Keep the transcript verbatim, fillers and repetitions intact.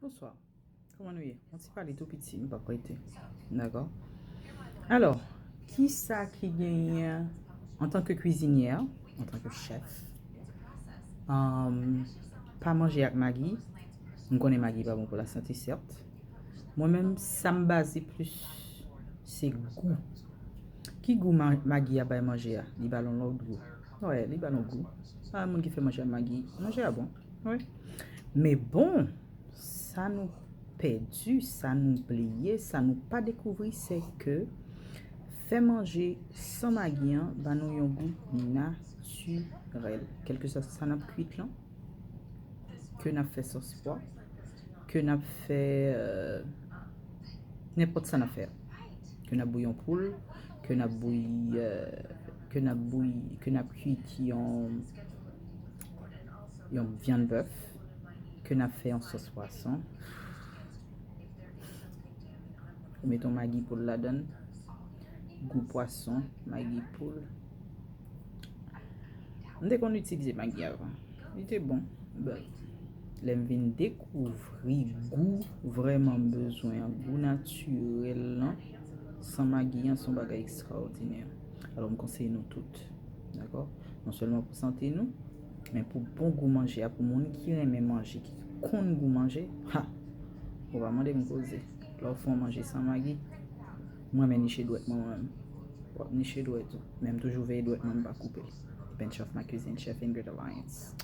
Bonswa. Kòman nou ye? Yon ti pale tou piti, m p ap rete. Dakò? Alò, kisa ki genyen antanke kwizinyè, antanke chèf? Um, pa manje ak magi. M konnen magi pa bon pou lasante, sèt. Mwen menm, sa m baze plis, se gou. Ki gou ma- magi a bay manje a? Li ba l yon lòt gou. Wè, li ba l yon gou. Pa moun ki fè manje a magi, manje a bon. Wi. Men bon, sa nou pèdi, sa nou bliye, sa nou pa dekouvri, se ke fè manje san magi an ba nou yon gou natirèl. Kèlkeswa sa n ap kwit lan, ke n ap fè sòs pwa, ke n ap fè euh, nenpòt sa n ap fè. Ke n ap bouyi yon poul, ke n ap bouyi, euh, ke n ap bouyi, ke n ap kwit yon yon vyann bèf, ke n ap fè yon sòs pwason. Ou met yon magi poul ladan l, gou pwason, magi poul. M te konn itilize magi avan. Li te bon. But lè m vin dekouvri gou vrèman m bezwen an, gou natirèl lan, san magi an, se yon bagay ekstraòdinè. Alò, m konseye nou tout. Dakò? Non sèlman pou sante nou, men pou bon gou manje a, pou moun ki renmen manje, ki konn gou manje, ha! Ou pa mande m koze. Lè w fè yon manje san magi, mwen men niche dwèt mwen, mwen menm. W ap niche dwèt ou. Men m toujou veye dwèt mwen, m pa koupe l. Pinch of my cuisine, Chef Ingrid Alliance.